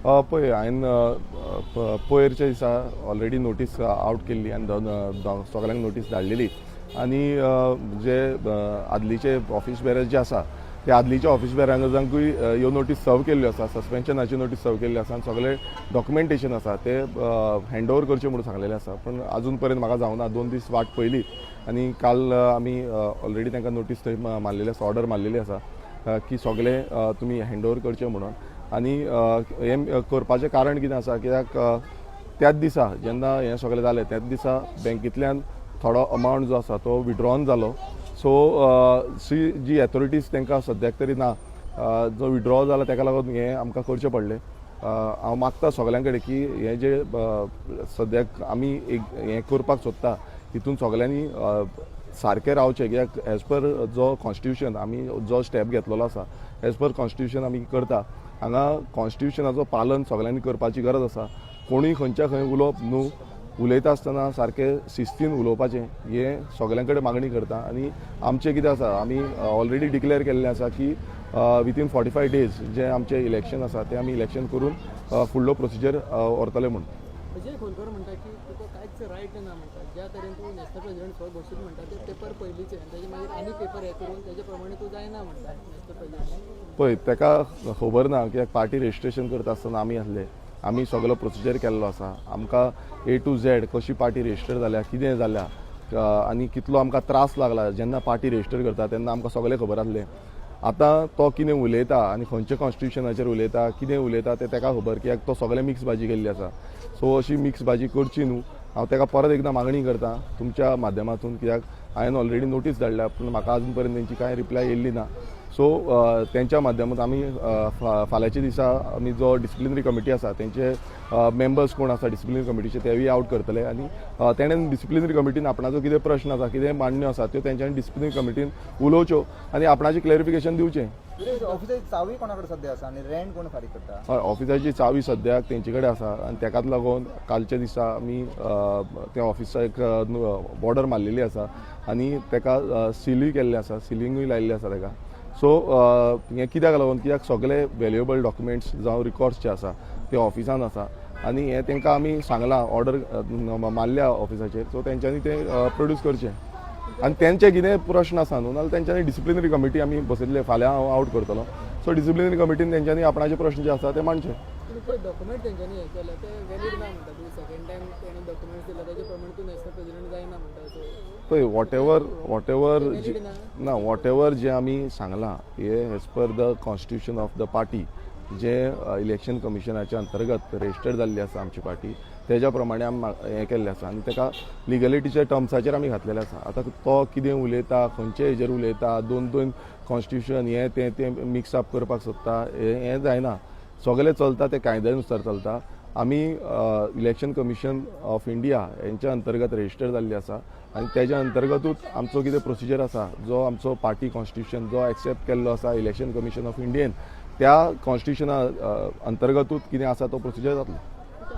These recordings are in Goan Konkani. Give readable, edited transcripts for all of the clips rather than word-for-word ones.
पळय, हांवें पयरच्या दिसा ऑलरेडी नोटीस आवट केल्ली आनी सगल्यांक नोटीस धाडलेली आनी जे आदलीचे ऑफिस बेरर्स जे आसा, ते आदलीच्या ऑफिस बेरर्सांकूय ह्यो नोटीस सर्व केल्ल्यो आसा, सस्पेन्शनाची नोटीस सर्व केल्ली आसा आनी सगळे डॉक्युमेंटेशन आसा ते हँड ओवर करचे म्हणून सांगलेले आसा. पूण अजून पर्यंत म्हाका जावना. 2 दीस वाट पळयली आनी काल आमी ऑलरेडी तांकां नोटीस थंय मारलेली आसा, ऑर्डर मारलेली आसा की सगळे तुमी हँड ओवर करचे म्हणून. आनी हें करपाचें कारण कितें आसा, कित्याक त्याच दिसा जेन्ना हें सगळें जालें, त्याच दिसा बँकेंतल्यान थोडो अमावंट जो आसा तो विड्रॉन जालो. सो सी जी अथॉरिटीज तांकां सद्याक तरी ना. जो विड्रॉ जाला ताका लागून हें आमकां करचें पडलें. हांव मागता सगल्यां कडेन की हें जे सद्याक आमी एक हें करपाक सोदता, हितून सगल्यांनी सारकें रावचें, कित्याक एज पर जो कॉन्स्टिट्युशन आमी जो स्टेप घेतलेलो आसा, एज पर कॉन्स्टिट्युशन आमी करता. हांगा कॉन्स्टिट्युशनाचो पालन सगल्यांनी करपाची गरज आसा. कोणूय खंयच्या खंय उलोवप न्हू, उलयता आसतना सारकें शिस्तीन उलोवपाचें हें सगल्यां कडेन मागणी करता. आनी आमचें कितें आसा, आमी ऑलरेडी डिक्लेअर केल्लें आसा की विथीन 45 डेज जें आमचें इलेक्शन आसा, तें आमी इलेक्शन करून फुडलो प्रोसिजर व्हरतले म्हूण. अजय खोलकर म्हणटा की तुका कांयच रायट ना म्हणटा. ज्या तरेन तूं नॅशनल प्रेसिडेंट स्वता घोशीत म्हणटा, ते पेपर पयलींचे आनी तेजे मागीर आनी पेपर हे करून तेजे प्रमाणे तूं जायना म्हणटा नॅशनल प्रेसिडेंट. पळय, ताका खबर ना कित्याक पार्टी रजिस्ट्रेशन करता आसतना आमी आसले, आमी सगलो प्रोसिजर केल्लो आसा. आमकां ए टू झेड कशी पार्टी रजिस्टर जाल्या, कितें जाल्या आनी कितलो आमकां त्रास लागला जेन्ना पार्टी रजिस्टर करता तेन्ना, आमकां सगळें खबर आसलें. आतां तो कितें उलयता आनी खंयच्या कॉन्स्टिट्युशनाचेर उलयता, कितें उलयता तें ताका खबर, कित्याक तो सगळें मिक्स भाजी केल्ली आसा. सो अशी मिक्स भाजी करची न्हू. हांव ताका परत एकदां मागणी करता तुमच्या माध्यमातून, कित्याक हांवें ऑलरेडी नोटीस धाडल्या, पूण म्हाका अजून पर्यंत तेंची कांय रिप्लाय येयल्ली ना. सो तेंच्या माध्यमांत आमी फाल्यांच्या दिसा आमी जो डिसिप्लिनरी कमिटी आसा, तेंचे मेंबर्स कोण आसा डिसिप्लिनरी कमिटीचे, तेवूय आवट करतले आनी तेणें डिसिप्लिनरी कमिटीन आपणाचो कितें प्रश्न आसा, कितें मांडण्यो आसा, त्यो तेंच्यांनी डिसिप्लिनरी कमिटीन उलोवच्यो आनी आपणाचें क्लॅरिफिकेशन दिवचें. ऑफिसाची चावी कोणा कडेन सध्या आसा आनी रेंट कोण फारीक करता? हय, ऑफिसाची चावी सद्याक तेंचे कडेन आसा आनी तेकाच लागून कालच्या दिसा आमी त्या ऑफिसाक बॉर्डर मारलेली आसा आनी तेका सिलूय केल्लें आसा, सिलिंगूय लायिल्लें आसा तेका. सो हें कित्याक लागून, कित्याक सगळे व्हॅल्युएबल डॉक्युमेंट्स जावं रिकॉर्ड्स जे आसा ते ऑफिसान आसा आनी हें तांकां आमी सांगलां, ऑर्डर मारल्या ऑफिसाचेर. सो तेंच्यांनी तें प्रोड्यूस करचें आनी तेंचे कितें प्रश्न आसा न्हू, नाल्यार तेंच्यांनी डिसिप्लिनरी कमिटी आमी बसयतले. फाल्यां हांव आवट करतलो. सो डिसिप्लिनरी कमिटीन तेंच्यांनी आपणाचे प्रश्न जे आसा ते मांडचे. पूण पळय, डॉक्युमेंट तेंच्यांनी हे केले ते व्हॅलीड ना म्हणटा. तूं सेकंड टायम तेणें डॉक्युमेंट्स दिला, तेजे प्रमाणे तूं नॅशनल प्रेसिडेंट जायना म्हणटा. सो पळय, what ever valid ना. ना, what ever जें आमी सांगलां हे as per the constitution of the party, जे इलेक्शन कमिशनाच्या अंतर्गत रजिस्टर्ड जाल्ली आसा आमची पार्टी, तेज्या प्रमाणे आमी हें केल्लें आसा आनी ताका लिगलिटीच्या टर्म्साचेर आमी घातलेलें आसा. आतां तो कितें उलयता, खंयचे हेजेर उलयता, दोन दोन कॉन्स्टिट्युशन हें तें तें मिक्स अप करपाक सोदता, हें हें जायना. सगळें चलता तें कायद्या नुसार चलता. आमी इलेक्शन कमिशन ऑफ इंडिया हेंच्या अंतर्गत रजिस्टर जाल्ली आसा आनी तेज्या अंतर्गतूच आमचो कितें प्रोसिजर आसा, जो आमचो पार्टी कॉन्स्टिट्युशन जो एक्सेप्ट केल्लो आसा इलेक्शन कमिशन ऑफ इंडियेन, त्या कॉन्स्टिट्युशना अंतर्गतूच कितें आसा तो प्रोसिजर जातलो.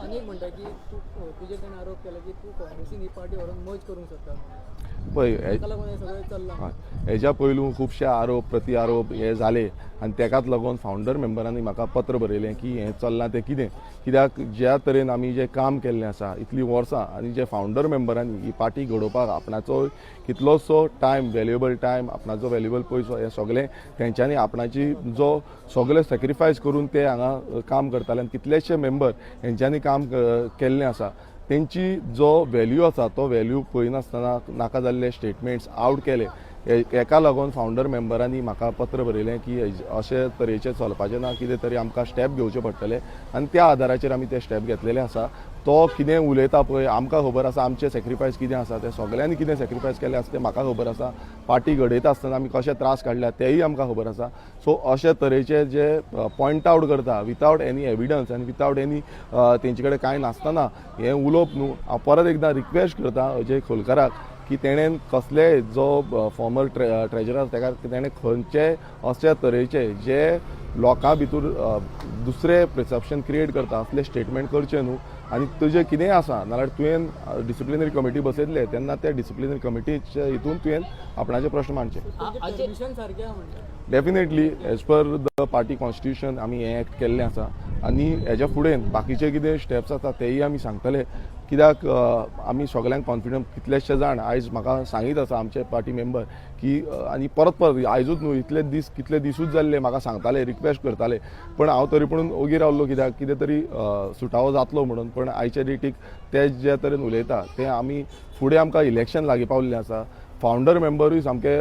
आनी एक म्हणटा की तूं, तुजेर ताणें आरोप केला की तूं काँग्रेसीन ही पार्टी व्हरोन मर्ज करूंक सोदता. पळय, ताका लागून हें सगळें चल्लां. हय, हेज्या पयलू खुबशे आरोप प्रति आरोप हे जाले आनी तेकाच लागून फावंडर मेंबरांनी म्हाका पत्र बरयलें की हें चल्लां तें कितें, कित्याक ज्या तरेन आमी जें काम केल्लें आसा इतलीं वर्सां आनी जे फावंडर मेंबरांनी ही पार्टी घडोवपाक आपणाचो कितलोसो टायम, व्हॅल्युएबल टायम, आपणाचो व्हॅल्युएबल पयसो, हें सगळें तेंच्यांनी आपणाची जो सगळें सॅक्रिफायस करून ते हांगा काम करताले आनी कितलेशे मेंबर हेंच्यांनी काम केल्लें आसा, तेंची जो व्हॅल्यू आसा तो व्हॅल्यू पळयनासतना नाका जाल्ले स्टेटमेंट्स आवट केले. हेका लागून फावंडर मेंबरांनी म्हाका पत्र बरयलें की अशे तरेचें चलपाचें ना, कितें तरी आमकां स्टेप घेवचे पडटले आनी त्या आदाराचेर आमी ते स्टेप घेतलेले आसा. तो कितें उलयता पळय, आमकां खबर आसा आमचें सॅक्रिफायस कितें आसा तें. सगळ्यांनी कितें सॅक्रिफायस केलें आसा तें म्हाका खबर आसा. पार्टी घडयता आसतना आमी कशे त्रास काडल्या तेय आमकां खबर आसा. सो अशे तरेचे जे पॉयंट आवट करता विथआवट एनी एविडन्स आनी विथआवट एनी तेंचे कडेन कांय नासतना हें उलोवप न्हू. हांव परत एकदां रिक्वेस्ट करता अजय खोलकराक की तेणेन कसलेय जो फॉर्मर ट्रेजरर, तेका तेणें खंयचे अशे तरेचे जे लोकां भितर दुसरे परसेप्शन क्रिएट करता असले स्टेटमेंट करचे न्हू. आनी तुजें कितेंय आसा नाल्यार तुवें डिसिप्लिनरी कमिटी बसयतले तेन्ना त्या डिसिप्लिनरी कमिटीच्या हितून तुवें आपणाचे प्रश्न मांडचे. परमिशन सारकें आहा म्हणटा. Definitely, as per the party constitution आमी हें एक्ट केल्लें आसा. आनी हेज्या फुडें बाकीचे कितें स्टेप्स आसा तेय आमी सांगतले, कित्याक आमी सगल्यांक कॉन्फिडंट. कितलेशे जाण आयज म्हाका सांगीत आसा, आमचे पार्टी मेंबर, की आनी परत परत, आयजूच न्हू, इतले दीस, कितले दिसूच जाल्ले म्हाका सांगताले, रिक्वेस्ट करताले, पण हांव तरी पूण ओगी रावलो, कित्याक कितें तरी सुटावो जातलो म्हणून. पण आयच्या डेटीक ते जे तरेन उलयता ते आमी फुडें आमकां इलेक्शन लागीं पावल्लें आसा. फावंडर मेंबरूय सामके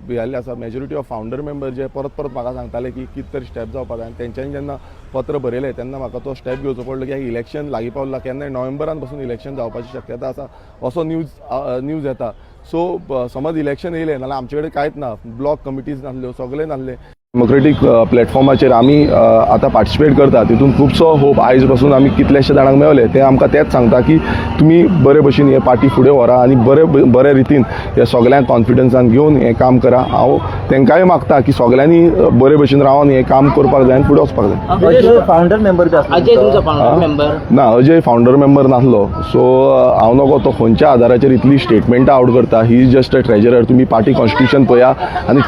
भियेल्ले आसा. मेजॉरिटी ऑफ फावंडर मेंबर जे परत परत म्हाका सांगताले की कितें तरी स्टेप जावपा जाय, आनी तेंच्यांनी जेन्ना पत्र बरयलें तेन्ना म्हाका तो स्टेप घेवचो पडलो, की इलेक्शन लागीं पावला. केन्नाय नोव्हेंबरान पासून इलेक्शन जावपाची शक्यता आसा असो न्यूज येता. सो समज इलेक्शन येयलें नाल्यार आमचे कडेन कांयच ना. ब्लॉक कमिटीज नासल्यो, सगळें नासलें. डेमोक्रेटीक प्लॅटफॉर्माचेर आमी आतां पार्टिसिपेट करता, तितून खुबसो होप आयज पासून आमी कितलेशे जाणांक मेवले. ते आमकां तेंच सांगता की तुमी बरे भशेन हे पार्टी फुडें व्हरा आनी बरे बरे रितीन हे सगल्यांक कॉन्फिडन्सान घेवन हें काम करा. हांव तांकांय मागता की सगल्यांनी बरे भशेन रावन हें काम करपाक जाय आनी फुडें वचपाक जाय. अजय फाउंडर मेंबर बी आसलो? अजय तुमचो फाउंडर मेंबर? ना, अजय फाउंडर मेंबर नासलो. सो हांव नकळो तो खंयच्या आदाराचेर इतली स्टेटमेंटां आवट करता. He is just a treasurer. तुमी पार्टी कॉन्स्टिट्यूशन पळया आनी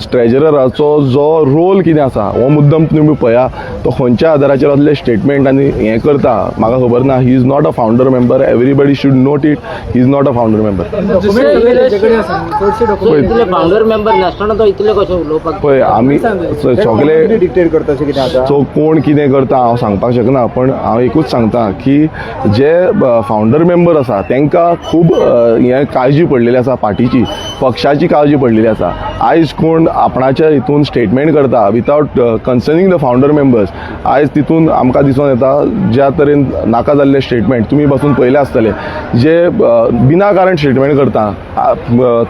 ट्रेजरराचो जो रोल कितें आसा हो मुद्दम तुमी पळया. तो खंयच्या आदाराचेर असले स्टेटमेंट आनी हें करता म्हाका खबर ना. He is not a founder member. Everybody should note it, he is not a founder member. Document सगळे तेजे कडेन आसा न्हू, चडशे डॉक्युमेंट. इतले फाउंडर मेंबर नासतना तो इतले कशें उलोवपाक? पळय, आमी सगळे डिक्टेट करता अशें कितें आसा? सो कोण कितें करता हांव सांगपाक शकना, पण हांव एकूच सांगता की जे फावंडर मेंबर आसा तांकां खूब हें काळजी पडलेली आसा, पार्टीची, पक्षाची काळजी पडलेली आसा. आयज कोण आपणाच्या हितून स्टेटमेंट करता without concerning the founder members, आयज तितून आमकां दिसून येता ज्या तरेन नाका जाल्ले स्टेटमेंट तुमी बसून पळयले आसतले, जे बिना कारण स्टेटमेंट करता.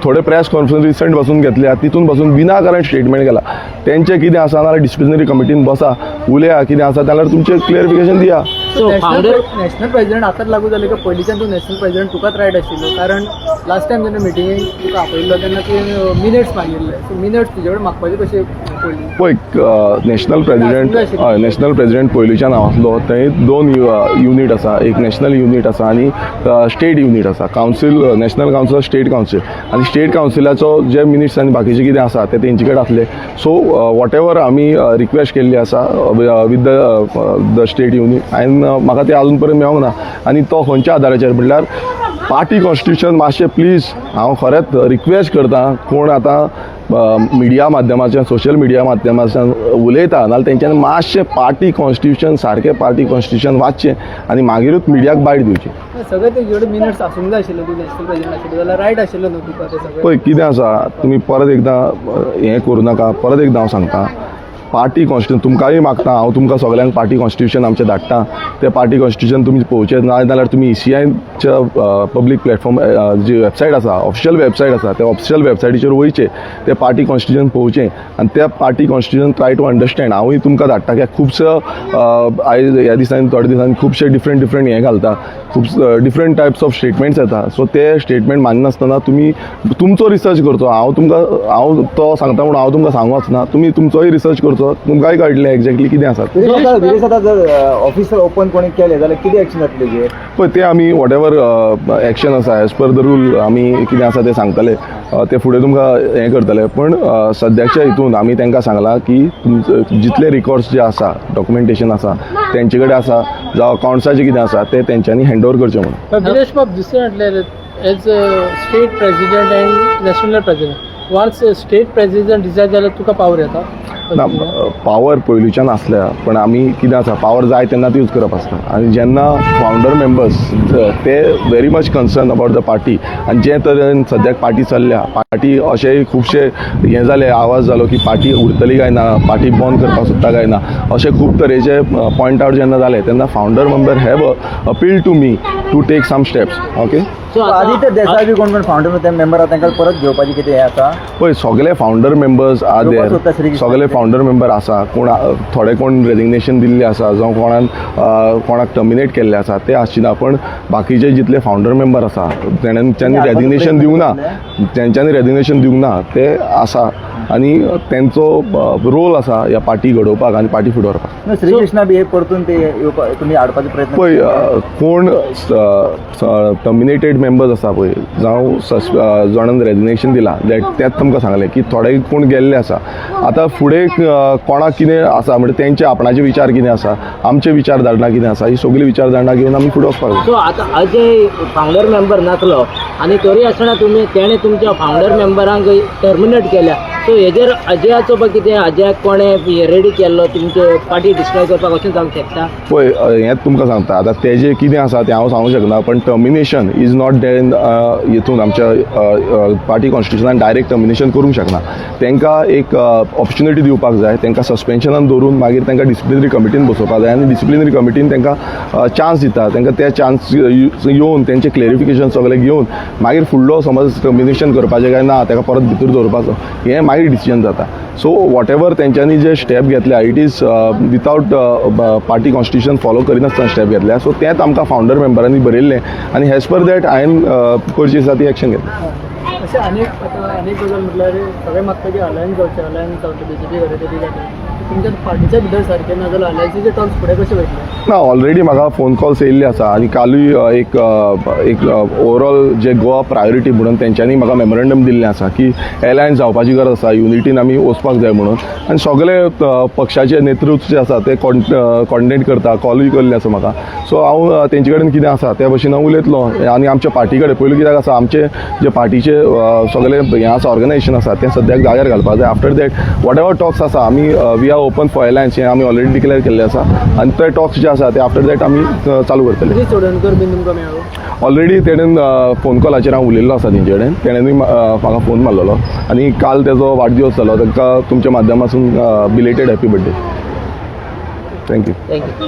थोडे प्रेस कॉन्फरन्स रिसंट बसून घेतल्या, तितून बसून बिना कारण स्टेटमेंट केला. तेंचें कितें आसा नाल्यार डिसिप्लिनरी कमिटीन बसा, उलया कितें आसा जाल्यार तुमचें क्लियरिफिकेशन दिया. सो फाउंडर नॅशनल प्रेसिडेंट आतांच लागू जालें काय पयलींच्यान तूं नॅशनल प्रेसिडेंट तुकाच रायट आशिल्लो? कारण लास्ट टायम जेन्ना मिटिंगेक तुका आपयल्लो तेन्ना तुवें मिनट्स मागिल्ले. सो मिनट्स तुजे कडेन मागपाचे कशे पडली? पळय, नॅशनल प्रेसिडेंट, हय, नॅशनल प्रेसिडेंट पयलींच्यान हांव आसलो. थंय दोन युनीट आसा. एक नॅशनल युनीट आसा आनी स्टेट युनीट आसा. Council, national council, state council. आनी स्टेट कावन्सिलाचो जे मिनिट्स आनी बाकीचे कितें आसा ते तेंचे कडेन आसले. सो what ever आमी रिक्वेस्ट केल्ली आसा with the state unit आनी म्हाका ते अजून पर्यंत मेळोंक ना. आनी तो खंयच्या आदाराचेर म्हणल्यार पार्टी कॉन्स्टिट्यूशन मातशें प्लीज, हांव खरेंच रिक्वेस्ट करता, कोण आतां मिडिया माध्यमाच्यान, सोशल मिडिया माध्यमाच्यान उलयता नाल्यार तेंच्यांनी मातशें पार्टी कॉन्स्टिट्यूशन, सारकें पार्टी कॉन्स्टिट्यूशन वाचचें आनी मागीरूच मिडियाक बायट दिवची. सगळे तेजे कडेन मिनट्स आसूंक जाय आशिल्ले. तूं नॅशनल प्रेसिडेंट आशिल्लो जाल्यार रायट आशिल्लो न्हू तुका ते सगळे? पळय, कितें आसा, तुमी परत एकदां हें करूं नाका. परत एकदां हांव सांगता, पार्टी कॉन्स्टिट्यूशन तुमकांय मागता हांव, तुमकां सगल्यांक पार्टी कॉन्स्टिट्यूशन आमचें धाडटा. तें पार्टी कॉन्स्टिट्यूशन तुमी पळोवचें, ना जाल्यार तुमी ईसीआयच्या पब्लीक प्लॅटफॉर्म जी वेबसायट आसा, ऑफिशियल वेबसायट आसा, त्या ऑफिशियल वेबसायटीचेर वयचें, तें पार्टी कॉन्स्टिट्यूशन पळोवचें आनी त्या party constitution try to understand. हांवूय तुमकां धाडटा, कित्याक खुबसो आयज ह्या दिसांनी, थोड्या दिसांनी खुबशे डिफरंट डिफरंट हें घालता, खूब डिफरंट टायप्स ऑफ स्टेटमेंट्स येता. सो ते स्टेटमेंट माननासतना तुमी तुमचो रिसर्च करचो. हांव तुमकां, हांव तो सांगता म्हणून हांव तुमकां सांगूंक वचना. तुमी तुमचोय रिसर्च करचो, तुमकांय कळटलें एक्झॅक्टली कितें आसा. विरेश, आतां जर ऑफिसर ओपन कोणी केलें जाल्यार कितें एक्शन जातलें तेजेर? पळय, ते आमी what ever action आसा एज पर the rule आमी कितें आसा तें सांगतले. ते फुडें तुमकां हें करतले. पण सद्याच्या हितून आमी तांकां सांगलां की तुमचे जितले रिकॉर्ड्स जे आसा, डॉक्युमेंटेशन आसा तेंचे कडेन आसा, जावं अकावंट्साचें कितें आसा, ते तेंच्यांनी हँड ओवर करचें म्हणून. विरेश बाब, दुसरें म्हटल्यार as a state president and national president, once state president decide जाल्यार तुका पावर येता? ना, पावर पयलूच्यान आसल्या, पण आमी कितें आसा, पावर जाय तेन्नाच यूज करप आसता. आनी जेन्ना फावंडर मेंबर्स ते very much concern about the party आनी जे तरेन सद्याक पार्टी चल्ल्या, पार्टी अशेय खुबशे हें जाले, आवाज जालो की पार्टी उरतली काय ना, पार्टी बंद करपाक सोदता काय ना, अशे खूब तरेचे पॉयंट आवट जेन्ना जाले तेन्ना founder member have appeal to me to take some steps, okay. So Aditya Desai बी कोण कोण फाउंडर ते मेंबर आसा, तांकां परत घेवपाची कितें हें आसा? पळय, सगळे फावंडर मेंबर्स are घेवपाक सोदता there. Shri Krishna. सगळे फावंडर मेंबर आसा. कोण थोडे कोण रेजिग्नेशन दिल्ले आसा, जावं कोणान कोणाक टर्मिनेट केल्ले आसा, ते आसचे ना. पण बाकीचे जितले फावंडर मेंबर आसा तेंच्यांनी रेजिग्नेशन दिवंक ना, तेंच्यांनी रेजिग्नेशन दिवंक ना, ते आसा. आनी तेंचो रोल आसा ह्या पार्टी घडोवपाक आनी पार्टी फुडें व्हरपाक. न्हू, श्रीकृष्णा बी हे परतून ते येवपा तुमी हाडपाचे प्रयत्न? पळय, कोण टर्मिनेटेड मेंबर्स आसा पळय, जावं जाणान रेजिग्नेशन दिलां, that तेंच तुमकां सांगलें की थोडे कोण गेल्ले आसा. आतां फुडें कोणाक कितें आसा म्हणजे तेंचे आपणाचे विचार कितें आसा, आमचे विचारधारणा कितें आसा, ही सगळी विचारधारणा घेवन आमी फुडें वचपाक जाय. सो आतां अजय फावंडर मेंबर नासलो आनी तरी आसतना तुमी तेणें तुमच्या फावंडर मेंबरांक टर्मिनेट केल्या. सो हेजेर अजयाचो बा कितें, अजयाक कोणें रेडी केल्लो तुमचे पार्टी डिस्ट्रॉय करपाक, अशें जावंक शकता? पळय, हेंच तुमकां सांगता, आतां तेजें कितें आसा तें हांव सांगूंक शकना, पण टर्मिनेशन is not then हितून आमच्या पार्टी कॉन्स्टिट्युशनान डायरेक्ट टर्मिनेशन करूंक शकना. तांकां एक ऑपॉर्च्युनिटी दिवपाक जाय. तांकां सस्पेन्शनान दवरून मागीर तांकां डिसिप्लिनरी कमिटीन बसोवपाक जाय आनी डिसिप्लिनरी कमिटीन तांकां चान्स दिता. तांकां ते चान्स येवन तेंचें क्लेरिफिकेशन सगळें घेवन मागीर फुडलो समज टर्मिनेशन करपाचें काय ना, ताका परत भितर दवरपाचो, हें मागीर डिसिजन जाता. सो what ever तेंच्यांनी जे स्टेप घेतल्या, it is without party constitution follow करिनासतना स्टेप घेतल्या. सो तेंच आमकां फावंडर मेंबरांनी बरयल्लें आनी एज पर that हांवें करची आसा ती एक्शन घेतली. अशें आनी आतां आनी एक गजाल म्हटल्यार सगळे मागता की अलायन्स जावचें, अलायन्स जावचें, बीजेपी कडेन तरी जातलें. तुमच्या पार्टीच्या भितर सारकें ना जाल्यार अलायन्सीचे टॉक्स फुडें कशे वयतले? ना, ऑलरेडी म्हाका फोन कॉल्स येयल्ले आसा आनी कालूय एक ओवरऑल जे गोवा प्रायोरिटी म्हणून तेंच्यांनी म्हाका मेमोरंडम दिल्लें आसा की एलायन्स जावपाची गरज आसा, युनिटीन आमी वचपाक जाय म्हणून. आनी सगळे पक्षाचे नेतृत्व जे आसा ते कॉन्टेक्ट करता, कॉलूय केल्ले आसा म्हाका. सो हांव तेंचे कडेन कितें आसा त्या भशेन हांव उलयतलो. आनी आमच्या पार्टी कडेन पयलू कित्याक आसा, आमचे जे पार्टीचे सगळे हें आसा, ऑर्गनायझेशन आसा, तें सद्याक जाग्यार घालपाक जाय. After that what ever talks आसा, आमी we are open for alliance हें आमी ऑलरेडी डिक्लेअर केल्लें आसा आनी ते टॉक्स जे आसा ते आफ्टर that आमी चालू करतले. गिरीश चोडणकर बीन तुमकां मेळ्ळो? ऑलरेडी तेणेन फोन कॉलाचेर हांव उलयल्लो आसा तेंचे कडेन. तेणेनूय म्हाका फोन मारलेलो आनी काल तेजो वाडदिवस जालो. तांकां तुमच्या माध्यमासून belated happy birthday. Thank you. Thank you.